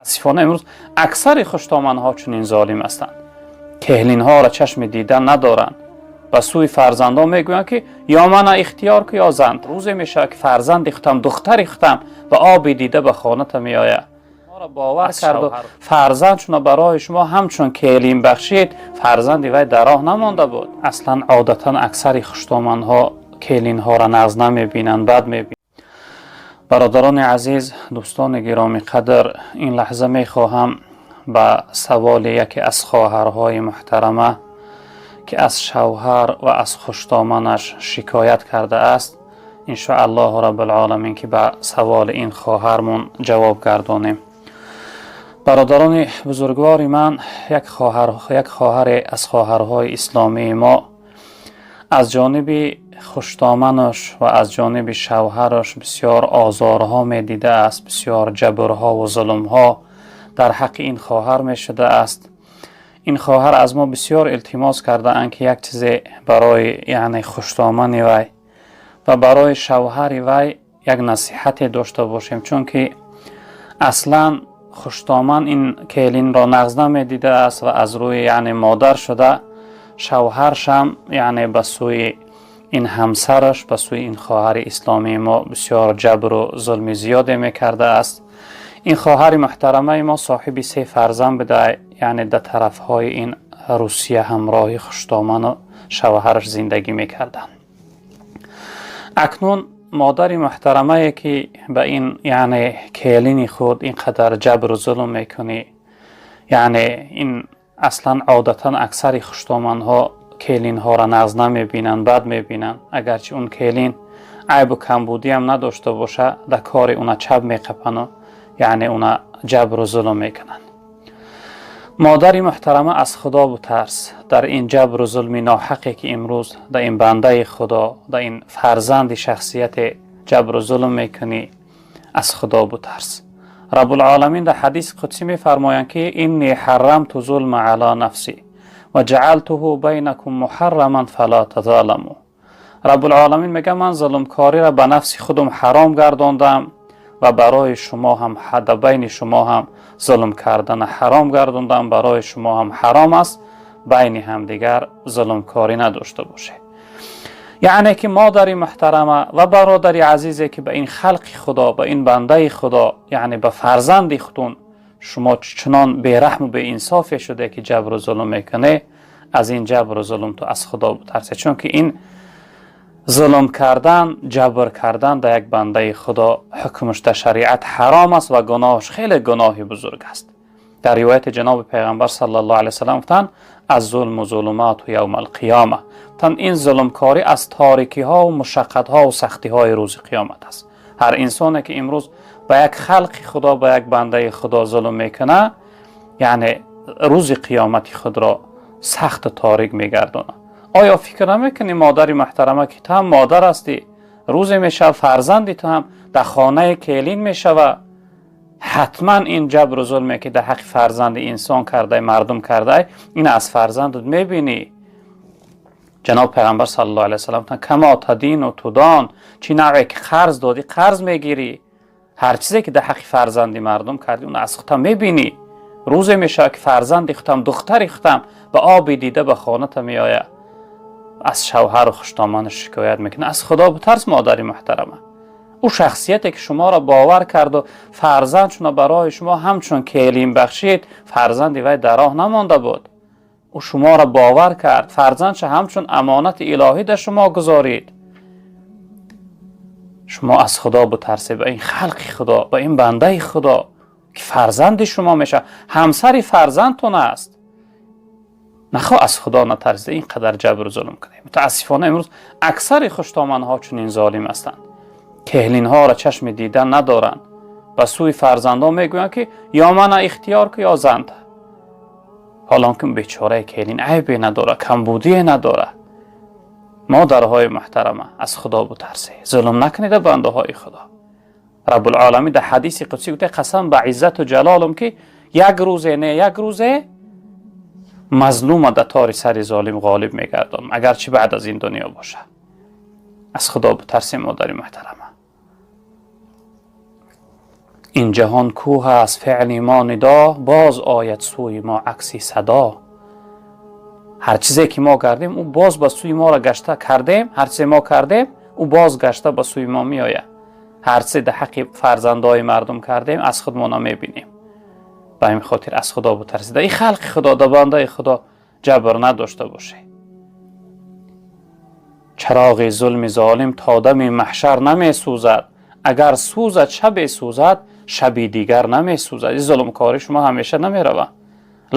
Мутаассифона, имрӯз аксари хуштоманҳо чунин золим ҳастанд. Келинҳоро чашми дидан надоранд. Ба сӯи фарзандон мегӯянд, ки ё мана ихтиёр ку, ё зан. Рӯзе мешавад, ки фарзанди худам, духтари худам ба оби дида ба хоната меояд. Бовар карду фарзандшуна барои шумо ҳамчун келин бахшид, фарзанди вай дар роҳ намонда буд. Аслан, одатан аксари хуштоманҳо келинҳоро нағз намебинанд, бад мебинанд. Бародарони азиз, дӯстони гиромӣ қадр, ин лаҳза мехоҳам ба саволи яке аз хоҳарҳои муҳтарама, ки аз шавҳар ва аз хуштоманаш шикоят кардааст, иншоаллоҳу раббулоламин, ки ба саволи ин хоҳармон ҷавоб гардонем. Бародарони бузургвори ман, як хоҳаре аз хоҳарҳои исломии мо аз ҷониби хуштоманаш ва аз ҷониби шавҳараш бисёр озорҳо медидааст, бисёр ҷабрҳо ва зулмҳо дар ҳаққи ин хоҳар мешудааст. Ин хоҳар аз мо бисёр илтимос кардаанд, ки як чизе барои, яъне, хуштомани вай ва барои шавҳари вай як насиҳате дошта бошем, чунки аслан хуштоман ин келинро нағз намедидааст ва аз рӯи, яъне, модар шуда шавҳаршам, яъне, ба сӯи ин ҳамсараш, ба сӯи ин хоҳари исломии мо бисёр ҷабру зулми зиёде мекардааст. Ин хоҳари муҳтарамаи мо соҳиби се фарзанд буда, яъне дар тарафҳои ин Русия ҳамроҳи хуштоману шавҳараш зиндагӣ мекарданд. Акнун модари муҳтарамае, ки ба ин, яъне, келини худ ин қадар ҷабру зулм мекунӣ, яъне ин аслан, одатан аксари хуштоманҳо келинҳоро нағз намебинанд, бад мебинанд. Агарчи он келин айбу камбудиам надошта боша, дар кори уна чап меқапану, яъне, уна ҷабру зулм мекунанд. Модари муҳтарама, аз Худо бутарс. Дар ин ҷабру зулми ноҳақе, ки имрӯз дар ин бандаи Худо, дар ин фарзанди шахсияте ҷабру зулм мекунӣ, аз Худо бутарс. Раббулоламин дар ҳадиси қудсӣ мефармоянд, ки إني حرمت الظلم على نفسي وجعلته بينكم محرما فلا تظالموا. Раббулоламин мега: ман зулмкориро ба нафси худам ҳаром гардондам ва барои шумо ҳам, дар байни шумо ҳам зулм кардана ҳаром гардондам. Барои шумо ҳам ҳаром аст, байни ҳамдигар зулмкорӣ надошта бошед. Яъне ки, модари муҳтарама ва бародари азизе, ки ба ин халқи Худо, ба ин бандаи Худо, яъне ба фарзанди худун шумо чунон бераҳму беинсофе шуде, ки ҷабру зулм мекунӣ, аз ин ҷабру зулм ту аз Худо бутарсе, чунки ин зулм кардан, ҷабр кардан дар як бандаи Худо ҳукмаш дар шариат ҳаром аст ва гуноҳаш хеле гуноҳи бузург аст. Дар ривояти ҷаноби Пайғамбар саллаллоҳу алайҳи васаллам гуфтанд: الظلم ظلمات يوم القيامة. Гуфтанд, ин зулмкорӣ аз торикиҳову мушаққатҳову сахтиҳои рӯзи қиёмат аст. Ҳар инсоне, ки имрӯз ба як халқи Худо, ба як бандаи Худо зулм мекунад, яъне рӯзи қиёмати худро сахту торик мегардонад. Оё фикр намекунӣ, модари муҳтарама, ки ту ҳам модар ҳастӣ? Рӯзе мешавад, фарзанди ту ҳам дар хонаи келин мешавад. Ҳатман ин ҷабру зулме, ки дар ҳаққи фарзанди инсон кардай, мардум кардай, ин аз фарзандат мебинӣ. Ҷаноб Пайғамбар саллаллоҳу алайҳи васаллам: كما تدين تدان. Чӣ навъе ки қарз додӣ, қарз мегирӣ. Ҳар чизе ки дар ҳаққи фарзанди мардум кардӣ, он аз худтам мебинӣ. Рӯзе мешавад, ки фарзанди худам, духтари худам ба оби дида ба хоната меояд, аз шавҳару хуштоману шикоят мекунад. Аз Худо бутарс, модари муҳтарама. Ӯ шахсияте, ки шуморо бовар карду фарзандшуна барои шумо ҳамчун келин бахшид, фарзанди вай дар роҳ намонда буд. Ӯ шуморо бовар кард, фарзандша ҳамчун амонати илоҳӣ дар шумо гузорид. Шумо аз Худо бутарсед. Ба ин халқи Худо, ба ин бандаи Худо, ки фарзанди шумо мешавад, ҳамсари фарзандтон аст, нахо аз Худо натарсида ин қадар ҷабру зулм кунед. Мутаассифона, имрӯз аксари хуштоманҳо чунин золим ҳастанд. Келинҳоро чашми дидан надоранд. Ба сӯи фарзандон мегӯянд, ки ё мана ихтиёр ку, ё занта. Ҳолон ки бечораи келин айбе надора, камбудие надора. Модарҳои муҳтарама, аз Худо бутарсе, зулм накунеда бандаҳои Худо. Раббулоламин дар ҳадиси қудсӣ гуфта: қасам ба иззату ҷалолум, ки як рӯзе не, як рӯзе мазлума дар тори сари золим ғолиб мегардонам, агарчи баъд аз ин дунё бошад. Аз Худо бутарсем, модари муҳтарама. Ин ҷаҳон кӯҳ аст, феъли мо нидо, боз ояд сӯи мо акси садо. Ҳар чизе ки мо кардем, ӯ боз ба сӯи моро гашта кардем, ҳар чизе мо кардем, ӯ боз гашта ба сӯи мо меояд. Ҳар чизе дар ҳаққи фарзандои мардум кардем, аз худ мо намебинем. Ба ҳамин хотир аз Худо битарсед. Дар ин халқи Худо, дар бандаи Худо ҷабр надошта бошед. Чароғи зулми золим то дами маҳшар намесӯзад, агар сӯзад шабе сӯзад, шаби дигар намесӯзад. Ин зулмкорӣ шумо ҳамеша намеравад.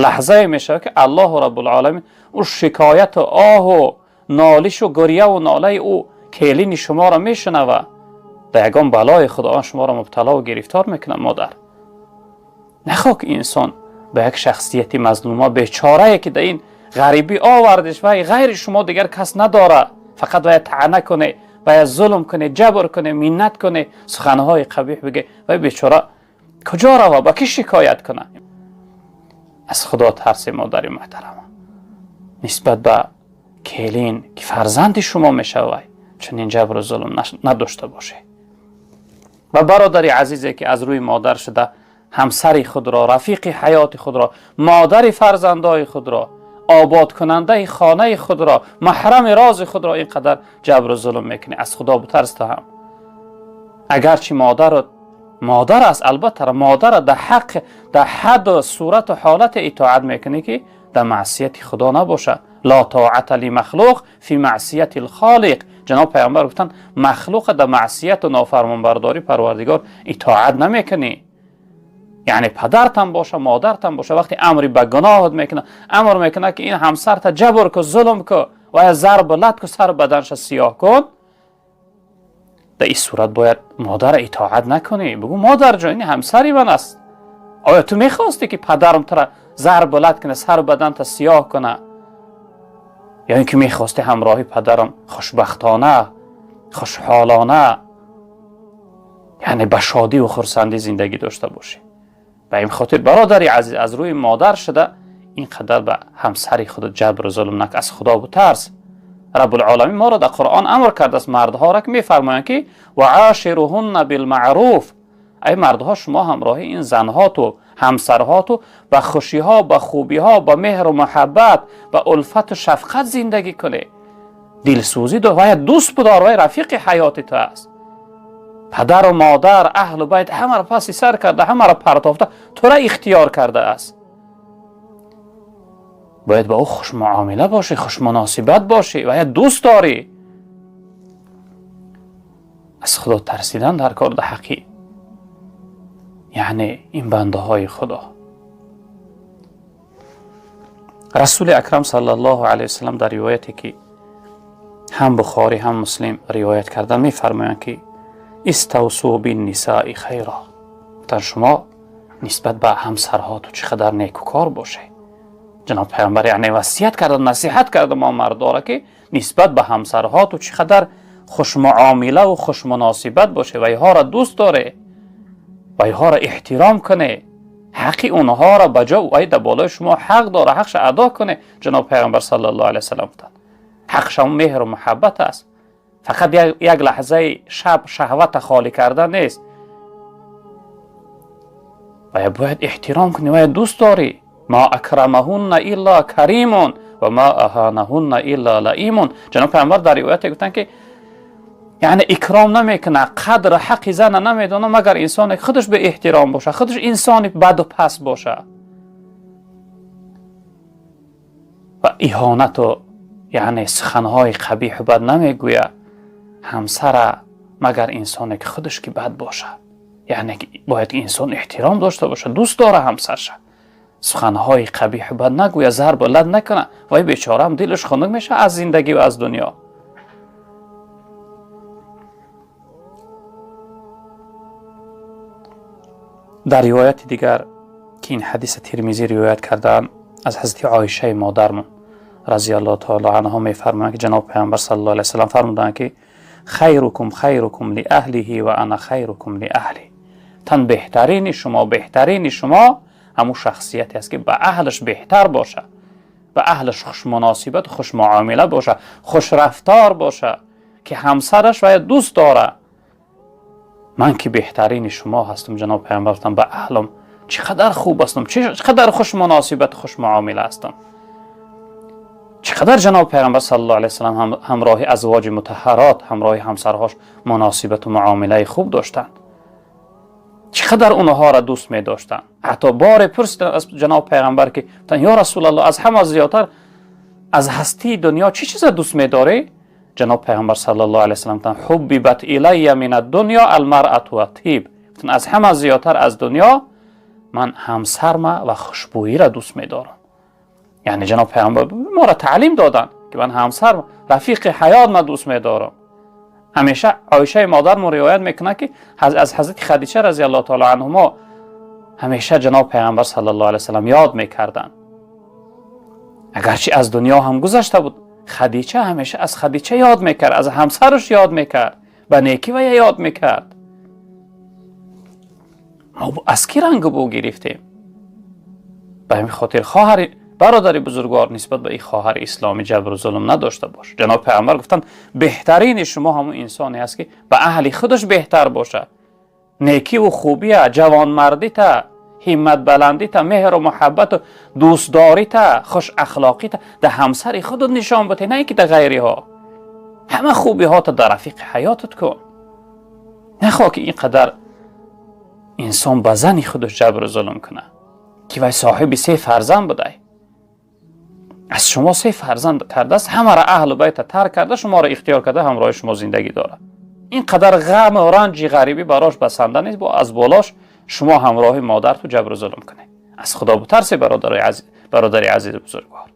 Лаҳзае мешавад ки Аллоҳу Раббулъоламин ӯ шикояту оҳу нолишу гирьяву нолаи ӯ келини шуморо мешунавад. Дар ягон балои Худованд шуморо мубталову гирифтор мекунад. Модар, нахоҳ ки инсон ба як шахсияти мазлума бечорае ки дар ин ғарибӣ овардиш, вай ғайри шумо дигар кас надорад, фақат бояд таъна кунед, бояд зулм кунед, ҷабр кунед, миннат кунед, суханҳои қабиҳ бигӯед. Вай бечора куҷо рава, ба кӣ шикоят кунад? Аз Худо тарсе, модари муҳтарама, нисбат ба келин ки фарзанди шумо мешавад, чунин ҷабру зулм надошта бошед. Ва бародари азизе ки аз рӯи модар шуда ҳамсари худро, рафиқи ҳаёти худро, модари фарзандои худро, ободкунандаи хонаи худро, маҳрами рози худро ин қадар ҷабру зулм мекунӣ, аз Худо битарс. То ҳам агарчи модару модар аст, албатта модарро дар ҳақ, дар ҳадду сурату ҳолате итоат мекунӣ ки дар маъсияти Худо набошад. Ла тоата лимахлуқ фи маъсияти лхолиқ. Ҷаноб Пайғамбар гуфтанд, махлуқа дар маъсияту нофармонбардорӣ Парвардигор итоат намекунӣ. Яъне падартам боша, модартам боша, вақте амри ба гуноҳат мекунад, амр мекунад ки ин ҳамсарта ҷабр ку, зулм ку ва я зарбу лат ку, сар баданша сиёҳ кун, дар ин сурат бояд модарро итоат накунӣ. Бигӯ: модарҷон, ин ҳамсари ман аст. Оё ту мехостӣ ки падарам тура зарбу лат кунад, сару баданта сиёҳ кунад, ё ин ки мехостӣ ҳамроҳи падарам хушбахтона, хушҳолона, яъне ба шодиву хурсандӣ зиндагӣ дошта бошӣ? Ба ин хотир, бародари азиз, аз рӯи модар шуда ин қадар ба ҳамсари худ ҷабру зулм нак, аз Худо бутарс. Раббулъоламин моро дар Қуръон амр кардааст, мардҳоро, ки мефармоянд ки ва ошируҳунна билмаъруф. Ай мардҳо, шумо ҳамроҳи ин занҳоту ҳамсарҳоту ба хушиҳо, ба хубиҳо, ба меҳру муҳаббат, ба улфату шафқат зиндагӣ кунед. Дилсӯзӣ вая дӯст будор, вай рафиқи ҳаёти ту аст. Падару модар, аҳлу байт ҳамаро паси сар карда, ҳамаро партофта, тура ихтиёр кардааст. Бояд ба ӯ хушмуомила бошӣ, хушмуносибат бошӣ ва я дӯст дорӣ. Аз Худо тарсидан дар кор дар ҳаққи, яъне ин бандаҳои Худо. Расули Акрам саллаллоҳу алайҳи васалам дар ривояте ки ҳам Бухорӣ, ҳам Муслим ривоят кардан, мефармоянд ки иставсу биннисаи хайро. Гуфтанд, шумо нисбат ба ҳамсарҳоту чӣ қадар некукор бошед. Ҷаноб Пайғамбар яъне васият карда, насиҳат карда мо мардора, ки нисбат ба ҳамсарҳоту чӣ қадар хушмуомилаву хушмуносибат боше, вайҳоро дӯст доре, вайҳоро эҳтиром куне, ҳаққи онҳоро ба ҷо, вай дар болои шумо ҳақ дора, ҳақша адо куне. Ҷаноб Пайғамбар саллаллоҳу алайҳи васалам гуфтанд, ҳақшам меҳру муҳаббат аст, фақат як лаҳзаи шаб шаҳвата холӣ кардан нест. Вая бояд эҳтиром кунӣ, вая дӯст дорӣ. Ма акрамаҳунна илла каримун ва ма аҳанаҳунна илла лаимун. Ҷаноб Пайғамбар дар ривояте гуфтанд ки яъне икром намекунад, қадр ҳаққи зана намедонад, магар инсоне ки худаш беэҳтиром бошад, худаш инсони баду паст бошад ва иҳонату яъне суханҳои қабиҳу бад намегӯяд ҳамсара, магар инсоне ки худаш ки бад бошад. Яъне бояд инсон эҳтиром дошта бошад, дӯст дора ҳамсарша, суханҳои қабиҳу бад нагӯяд, зарбу лат накунад. Вай бечораам дилаш хунук мешавад аз зиндагӣ ва аз дунё. Дар ривояти дигар ки ин ҳадиса Тирмизӣ ривоят кардаанд, аз ҳазрати Оишаи модармон разиаллоҳу таоло анҳо мефармоянд ки ҷаноб Пайғамбар саллаллоҳу алайҳи васаллам фармуданд ки хайрукум хайрукум лиаҳлиҳи ва ана хайрукум лиаҳли. Тан беҳтарини шумо, беҳтарини шумо ҳамун шахсияте аст ки ба аҳлаш беҳтар бошад, ба аҳлаш хушмуносибат, хушмуомила бошад, хушрафтор бошад, ки ҳамсараш вая дӯст дорад. Ман ки беҳтарини шумо ҳастам, ҷаноб паёмбар гуфтанд, ба аҳлам чӣ қадар хуб ҳастам, чӣ қадар хушмуносибат, хушмуомила ҳастам. Чӣ қадар ҷаноб паёмбар саллаллоҳу алайҳи васаллам ҳамроҳи азвоҷи мутаҳҳарот, ҳамроҳи ҳамсарҳош муносибату муомилаи хуб доштанд, чӣ қадар онҳоро дӯст медоштанд. Ҳатто боре пурсиданд аз ҷаноб пайғамбар, ки гуфтанд: «Ё Расулаллоҳ, аз ҳама зиёдтар аз ҳастии дунё чӣ чиза дӯст медорӣ?» Ҷаноб пайғамбар саллаллоҳу алайҳи васаллам гуфтанд: «Ҳуббибат илайя мина дунё алмаръату ваттиб». Гуфтанд: «Аз ҳама зиёдтар аз дунё ман ҳамсарма ва хушбӯиро дӯст медорам». Яъне ҷаноб пайғамбар моро таълим доданд, ки ман ҳамсар, рафиқи ҳаёт ма дӯст медорам. Ҳамеша Оишаи модармон ривоят мекунад, ки аз ҳазрати Хадича разиаллоҳу таоло анҳумо ҳамеша ҷаноб пайғамбар саллаллоҳу алайҳи васаллам ёд мекарданд. Агарчи аз дунё ҳам гузашта буд, Хадича ҳамеша аз Хадича ёд мекард, аз ҳамсараш ёд мекард, ба некӣ вая ёд мекард. Мо аз кӣ рангу бӯ гирифтем? Ба ҳамин хотир, хоҳари бародари бузургвор, нисбат ба ин хоҳари исломӣ ҷабру зулм надошта бош. Ҷаноб пайғамбар гуфтанд: «Беҳтарини шумо ҳамон инсоне аст, ки ба аҳли худаш беҳтар бошад». Некиву хубия, ҷавонмардита, ҳимматбаландита, меҳру муҳаббату дӯстдорита, хушахлоқита дар ҳамсари худат нишон бите, на ин ки дар ғайриҳо. Ҳама хубиҳота дар рафиқи ҳаётат кун. Нахоҳ ки ин қадар инсон ба зани худаш ҷабру зулм кунад, ки вай соҳиби се фарзанд будай, аз шумо се фарзанд кардааст, ҳамаро, аҳлу байта тарк карда, шуморо ихтиёр карда, ҳамроҳи шумо зиндагӣ дорад. Ин қадар ғаму ранҷи ғарибӣ барош басанда нест, бо аз болош шумо ҳамроҳи модарту ҷабру зулм кунед. Аз Худо бутарсе, бародари азизу бузургвор.